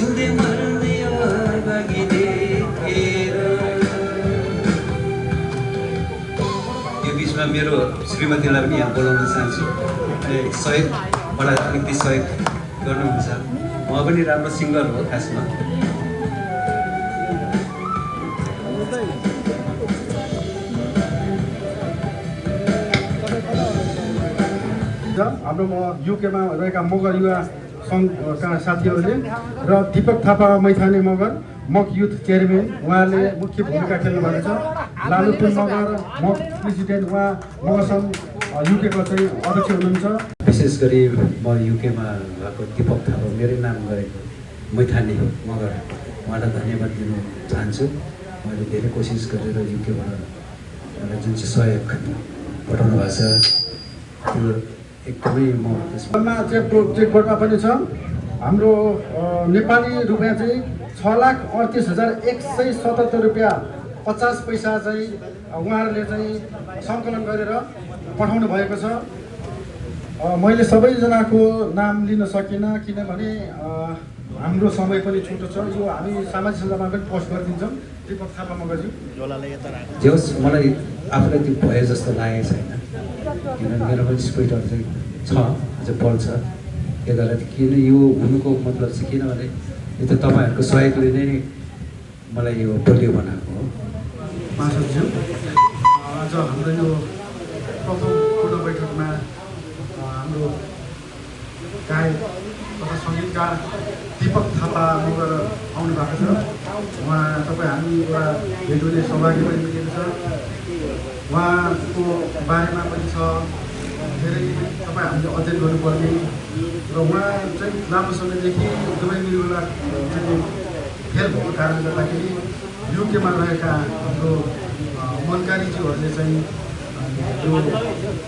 जिउँदै मर्दै अघि देखेर। यो बिचमा मेरो श्रीमतीलाई पनि यहाँ बोलाउन चाहन्छु। सहयोगबाट अलिकति सहयोग गर्नुहुन्छ। उहाँ पनि राम्रो सिङ्गर हो खासमा। हाम्रो युकेमा रहेका मगर युवा सङ्घका साथीहरूले र दीपक थापा मैथाने मगर मक युथ चेयरम्यान उहाँले मुख्य भूमिका खेल्नु भएको छ। लालुपुर मगर मक प्रेसिडेन्ट उहाँ मगर सङ्घ युकेको चाहिँ अध्यक्ष हुनुहुन्छ। विशेष गरी म युकेमा भएको दीपक थापा मेरै नाम गरेको मैथाने मगर उहाँलाई धन्यवाद दिन चाहन्छु। मैले धेरै कोसिस गरेर युकेबाट मलाई जुन चाहिँ सहयोग पठाउनु भएको छ त्यो एकदमै म त्यसमा चेकबोर्डमा पनि छ। हाम्रो नेपाली रुपियाँ चाहिँ 6,38,177 रुपियाँ 50 पैसा चाहिँ उहाँहरूले चाहिँ सङ्कलन गरेर पठाउनु भएको छ। मैले सबैजनाको नाम लिन सकिनँ किनभने हाम्रो समय पनि छोटो छ। यो हामी सामाजिक सञ्जालमा पनि पोस्ट गरिदिन्छौँ। दीपक थापा मगरज्यू जे होस् मलाई आफूलाई त्यो भयो जस्तो लागेको छैन किनभने मेरो पनि स्पिरिटहरू चाहिँ छ अझ बढ्छ। यो गर्दा किन यो हुनुको मतलब चाहिँ किनभने यो त तपाईँहरूको सहयोगले नै मलाई यो बलियो बनाएको हो। महासचिव आज हाम्रो यो प्रथम पूर्ण बैठकमा हाम्रो गायक तथा सङ्गीतकार दीपक थापा मगर आउनु भएको छ। उहाँ तपाईँ हामी एउटा भेट हुने सौभाग्य पनि मिलेको छ। उहाँको बारेमा पनि छ धेरै तपाईँ हामीले अध्ययन गर्नुपर्ने र उहाँ चाहिँ लामो समयदेखि दुवै मिलमा चाहिँ फेल भएको कारणले गर्दाखेरि युकेमा रहेका हाम्रो मनकारीज्यूहरूले चाहिँ यो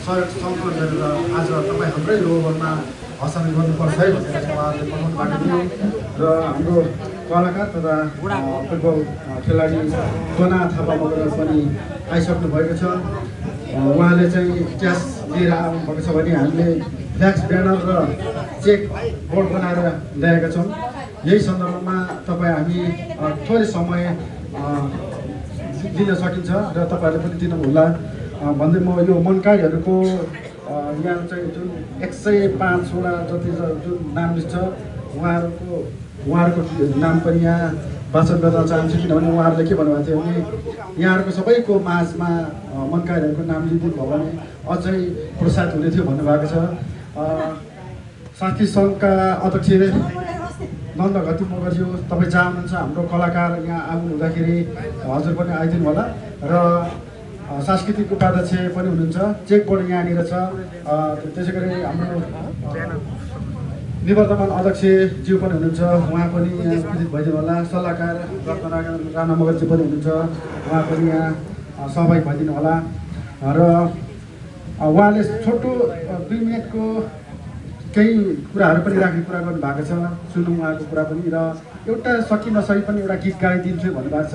सहयोग सङ्कलन गरेर आज तपाईँ हाम्रै लोभरमा हस्तान्तरण गर्नुपर्छ है भनेर चाहिँ उहाँहरूले पठाउनु भएको थियो। र हाम्रो कलाकार तथा फुटबल खेलाडी सोना थापा मगर पनि आइसक्नु भएको छ। उहाँले चाहिँ क्यास लिएर आउनुभएको छ भने हामीले फ्ल्याक्स ब्यानर र चेक बोर्ड बनाएर ल्याएका छौँ। यही सन्दर्भमा तपाईँ हामी थोरै समय दिन सकिन्छ र तपाईँहरूले पनि दिनुहोला भन्दै म यो मनकारीहरूको यहाँ चाहिँ जुन 105वटा जति जुन नाम लिस्ट छ उहाँहरूको नाम पनि यहाँ वाचन गर्न चाहन्छु। किनभने उहाँहरूले के भन्नुभएको थियो भने यहाँहरूको सबैको माझमा मनकारीहरूको नाम लिइदिनु भयो भने अझै प्रोत्साहित हुने थियो भन्नुभएको छ। साथी सङ्घका अध्यक्ष नन्द घती मगरज्यू तपाईँ जहाँ हुनुहुन्छ हाम्रो कलाकार यहाँ आउनु हुँदाखेरि हजुर पनि आइदिनु होला। र सांस्कृतिक उपाध्यक्ष पनि हुनुहुन्छ। चेकबोर्ड यहाँनिर छ। त्यसै गरी हाम्रो निवर्तमान अध्यक्षज्यू पनि हुनुहुन्छ। उहाँ पनि यहाँ उपस्थित भइदिनु होला। सल्लाहकार रत्न राणा मगरज्यू पनि हुनुहुन्छ। उहाँ पनि यहाँ सहभागी भइदिनु होला। र उहाँले छोटो 2 मिनटको केही कुराहरू पनि राख्ने कुरा गर्नुभएको छ। सुनौँ उहाँको कुरा पनि। र एउटा सकि नसकी पनि एउटा गीत गाइदिन्छु भन्नुभएको छ।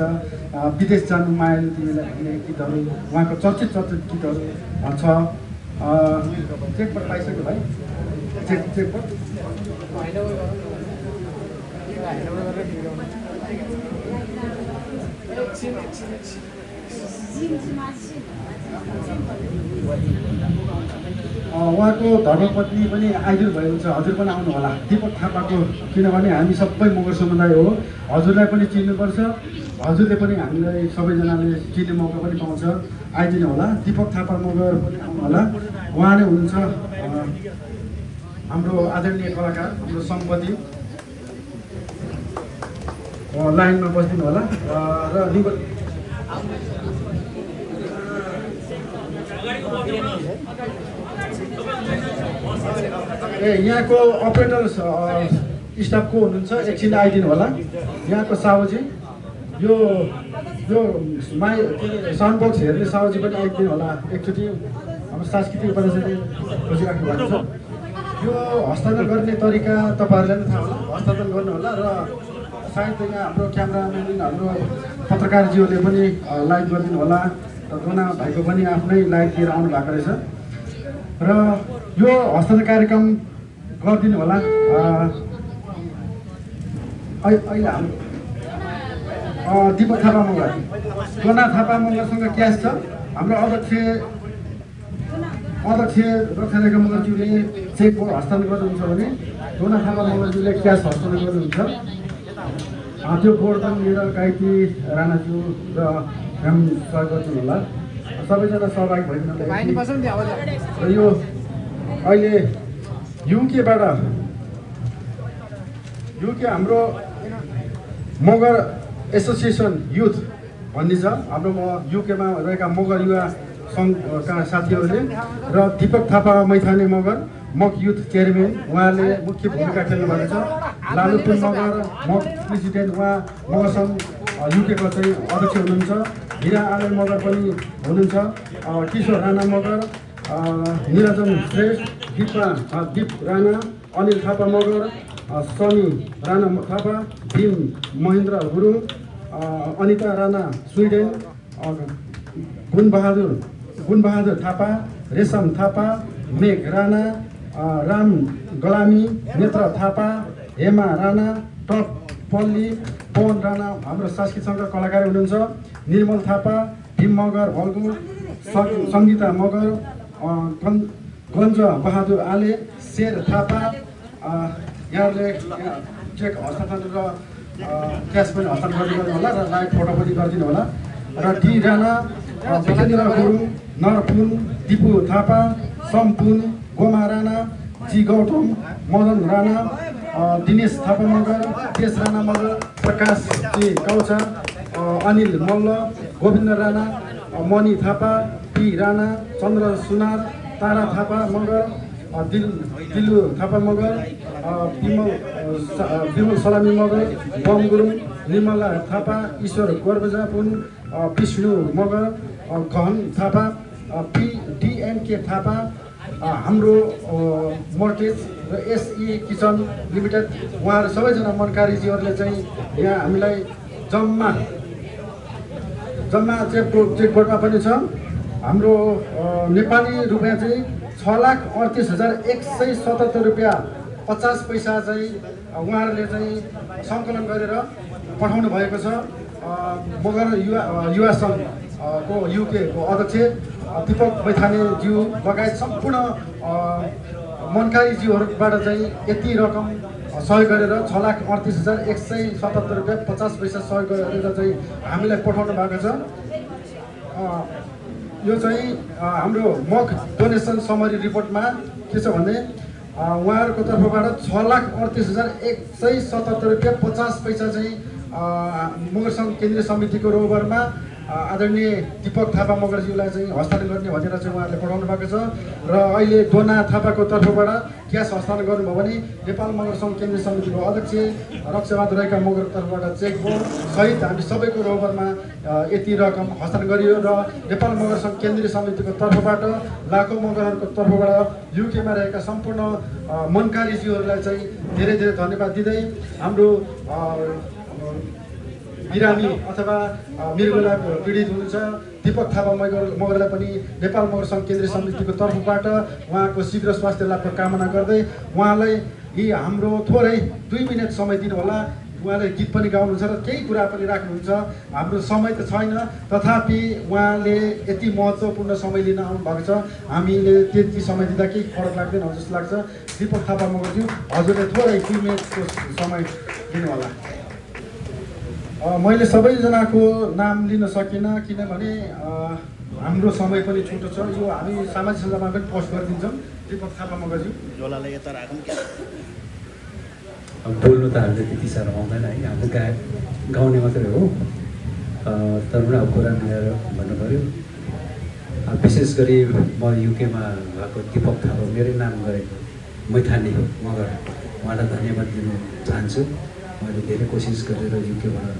विदेश जानु मायालु तिमीलाई भन्ने गीतहरू उहाँको चर्चित गीतहरू छ। चेकबोर्ड पाइसक्यो भाइ? चेकबोर्ड उहाँको धर्मपत्नी पनि आइदिनु भएको हुन्छ। हजुर पनि आउनु होला दीपक थापाको। किनभने हामी सबै मगर समुदाय हो। हजुरलाई पनि चिन्नुपर्छ। हजुरले पनि हामीलाई सबैजनाले चिन्ने मौका पनि पाउँछ। आइदिनु होला। दीपक थापा मगर पनि आउनु होला। उहाँ नै हुनुहुन्छ हाम्रो आदरणीय कलाकार हाम्रो सम्पत्ति लाइनमा बसिदिनु होला। र यहाँको अपरेटर स्टाफको हुनुहुन्छ। एकछिन आइदिनु होला। यहाँको साहुजी यो साउन्ड बक्स हेर्ने साहुजी पनि आइदिनु होला एकचोटि। हाम्रो सांस्कृतिक उपाध्यक्षले खोजिराख्नु भएको छ। यो हस्तान्तरण गर्ने तरिका तपाईँहरूलाई पनि थाहा होला। हस्तान्तरण गर्नु होला। र सायद यहाँ हाम्रो क्यामेराम्यान हाम्रो पत्रकारज्यूले पनि लाइभ गरिदिनु होला। र दोना भाइको पनि आफ्नै लाइभ लिएर आउनु भएको रहेछ। र यो हस्तान्तरण कार्यक्रम गरिदिनु होला। अहिले दिपक थापा मगर डोना थापा मगरसँग क्यास छ। हाम्रो अध्यक्ष रक्षारेखा मगरज्यूले चेक हस्तान्तरण गर्नुहुन्छ भने डोना थापा मगरज्यूले क्यास हस्तान्तरण गर्नुहुन्छ। त्यो बोर्डमा लिएर गायत्री राणाज्यू र काम सहयोग गर्नु होला। सबैजना सहभागी भइदिनु। र यो अहिले युके हाम्रो मगर एसोसिएसन युथ भन्ने छ। हाम्रो युकेमा रहेका मगर युवा सङ्घका साथीहरूले र दिपक थापा मैथाने मगर मक युथ चेयरम्यान उहाँले मुख्य भूमिका खेल्नु भएको छ। लालुपुन मगर मक प्रेसिडेन्ट उहाँ मगर सङ्घ युकेको चाहिँ अध्यक्ष हुनुहुन्छ। हिरा आले मगर पनि हुनुहुन्छ। किशोर राणा मगर, निरञ्जन श्रेष्ठ, दीप राणा, अनिल थापा मगर, सनी राणा थापा, भीम महेन्द्र गुरुङ, अनिता राणा स्विडेन, गुणबहादुर थापा, रेशम थापा, मेघ राणा, राम गलामी, नेत्र थापा, हेमा राणा, टप पल्ली, पवन राणा हाम्रो सांस्कृतिक सङ्घका कलाकार हुनुहुन्छ। निर्मल थापा, भीम मगर भल्गु, सङ्गीता मगर, गञ्ज बहादुर आले, शेर थापा, यहाँहरूले चेक हस्तान्तरण र क्यास पनि हस्तान्तरण गरिदिनु होला र लाइभ फोटो पनि गरिदिनु होला। र डी राणा, विजेन्द्र गुरुङ, नरपुन, दिपु थापा, सम्पुन, गोमा राणा, जी गौतम, मदन राणा, दिनेश थापा मगर, तेज राणा मगर, प्रकाश जी कौचा, अनिल मल्ल, गोविन्द राणा, मणि थापा, पी राणा, चन्द्र सुनार, तारा थापा मगर, दिलु थापा मगर, विमल सलामी मगर, बम गुरुङ, निर्मला थापा, ईश्वर गोर्बजापुन, विष्णु मगर, गहन थापा, डिएमके थापा, हाम्रो मर्टेज र एसई किचन लिमिटेड उहाँहरू सबैजना मनकारीजीहरूले चाहिँ यहाँ हामीलाई जम्मा चेकबोर्डमा पनि छ। हाम्रो नेपाली रुपियाँ चाहिँ 6,38,177 रुपियाँ 50 पैसा चाहिँ उहाँहरूले चाहिँ सङ्कलन गरेर पठाउनु भएको छ। मगर युवा सङ्घको युकेको अध्यक्ष दिपक मैथानेज्यू लगायत सम्पूर्ण मनकारीज्यूहरूबाट चाहिँ यति रकम सहयोग गरेर 6,38,177 रुपियाँ 50 पैसा सहयोग गरेर चाहिँ हामीलाई पठाउनु भएको छ। यो चाहिँ हाम्रो मक डोनेसन समरी रिपोर्टमा के छ भने उहाँहरूको तर्फबाट 6,38,177 रुपियाँ 50 पैसा चाहिँ मगर सङ्घ केन्द्रीय समितिको रोबरमा आदरणीय दिपक थापा मगरज्यूलाई चाहिँ हस्तान्तरण गर्ने भनेर चाहिँ उहाँहरूले पठाउनु भएको छ। र अहिले डोना थापाको तर्फबाट क्यास हस्तान्तरण गर्नुभयो भने नेपाल मगर सङ्घ केन्द्रीय समितिको अध्यक्ष रक्षाबहादुर राईका मगरको तर्फबाट चेकबुक सहित हामी सबैको रोबरमा यति रकम हस्तान्तरण गरियो। र नेपाल मगर सङ्घ केन्द्रीय समितिको तर्फबाट लाखौँ मगरहरूको तर्फबाट युकेमा रहेका सम्पूर्ण मनकारीज्यूहरूलाई चाहिँ धेरै धेरै धन्यवाद दिँदै हाम्रो बिरामी अथवा मृगुला पीडित हुनुहुन्छ दिपक थापा मगरलाई पनि नेपाल मगर सङ्घ केन्द्रीय समितिको तर्फबाट उहाँको शीघ्र स्वास्थ्य लाभको कामना गर्दै उहाँलाई यी हाम्रो थोरै 2 मिनट समय दिनु होला। उहाँले गीत पनि गाउनुहुन्छ र केही कुरा पनि राख्नुहुन्छ। हाम्रो समय त छैन, तथापि उहाँले यति महत्त्वपूर्ण समय लिन आउनुभएको छ। हामीले त्यति समय दिँदा केही फरक लाग्दैन हो जस्तो लाग्छ। दिपक थापा मगरज्यू हजुरले थोरै 2 मिनटको समय दिनु होला। मैले सबैजनाको नाम लिन सकिनँ किनभने हाम्रो समय पनि छोटो छ। यो हामी सामाजिक सञ्जालमा पनि पोस्ट गरिदिन्छौँ। दिपक थापा मगरज्यू अब बोल्नु त हामीले त्यति साह्रो आउँदैन है, हाम्रो गाउने मात्रै हो। तर पनि अब कुरा मिलेर भन्नु पऱ्यो। विशेष गरी म युकेमा भएको दिपक थापा मेरै नाम गरेको मैथाने मगर उहाँलाई धन्यवाद दिन चाहन्छु। मैले धेरै कोसिस गरेर युकेबाट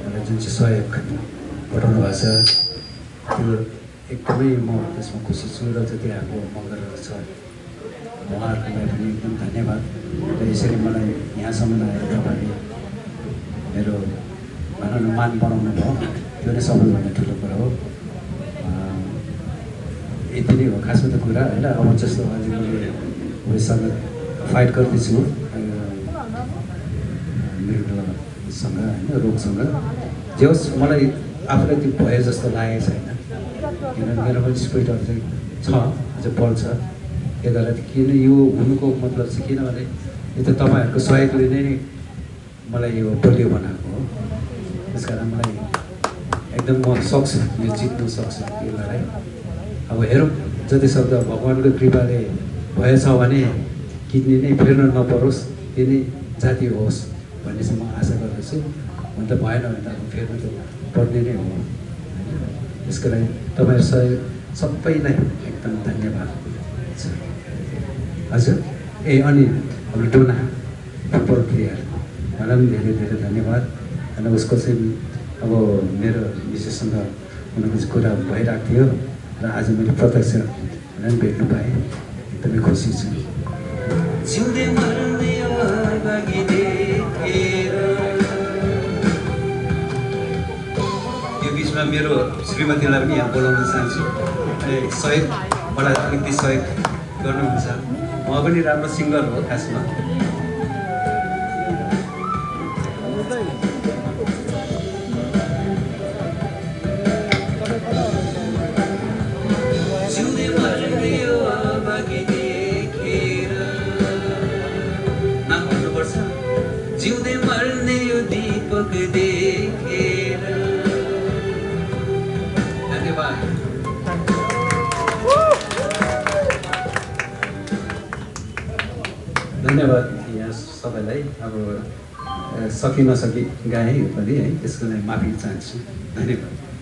मलाई जुन चाहिँ सहयोग पठाउनु भएको छ त्यो एकदमै म त्यसमा खुसी छु। र जति हाम्रो मगर छ उहाँहरूलाई पनि एकदम धन्यवाद। र यसरी मलाई यहाँसम्म आएर तपाईँले मेरो भनौँ न मान बनाउनु भयो, त्यो नै सबैभन्दा ठुलो कुरा हो। यति नै हो खासमा त कुरा होइन। अब जस्तो अहिले मैले उयोसँग फाइट गर्दैछु मृगुला सँग होइन रोगसँग जे होस् मलाई आफूलाई त्यो भयो जस्तो लागेको छैन किनभने मेरो पनि स्पिरिटहरू चाहिँ छ अझ बढ्छ त्यो गर्दा किन यो हुनुको मतलब चाहिँ किनभने यो त तपाईँहरूको सहयोगले नै मलाई यो बलियो बनाएको हो त्यस कारण मलाई एकदम म सक्छु यो जित्नु सक्छु त्यो लडाइँ अब हेरौँ जति सक्दो भगवान्को कृपाले भएछ भने किड्नी नै फेर्न नपरोस् त्यो नै जाति होस् भन्ने चाहिँ म आशा गर्दछु अन्त भएन भने त अब फेर्नु त पर्ने नै हो होइन त्यसको लागि तपाईँहरू सहयोग सबैलाई एकदम धन्यवाद छ हजुर ए अनि हाम्रो डोना फुटबल प्लेयर उहाँलाई पनि धेरै धेरै धन्यवाद अनि उसको चाहिँ अब मेरो विशेषसँग उनीहरूको चाहिँ कुरा भइरहेको थियो र आज मैले प्रत्यक्ष उनीलाई पनि भेट्नु पाएँ एकदमै खुसी छु यो बिचमा मेरो श्रीमतीलाई पनि यहाँ बोलाउन चाहन्छु अनि सहयोग मलाई अलिकति सहयोग गर्नुहुन्छ उहाँ पनि राम्रो सिङ्गर हो खासमा जिउँदै मर्ने यो दीपक देखेर धन्यवाद धन्यवाद यहाँ सबैलाई अब सकि नसकि गाएँ योपालि है त्यसको लागि माफी चाहन्छु धन्यवाद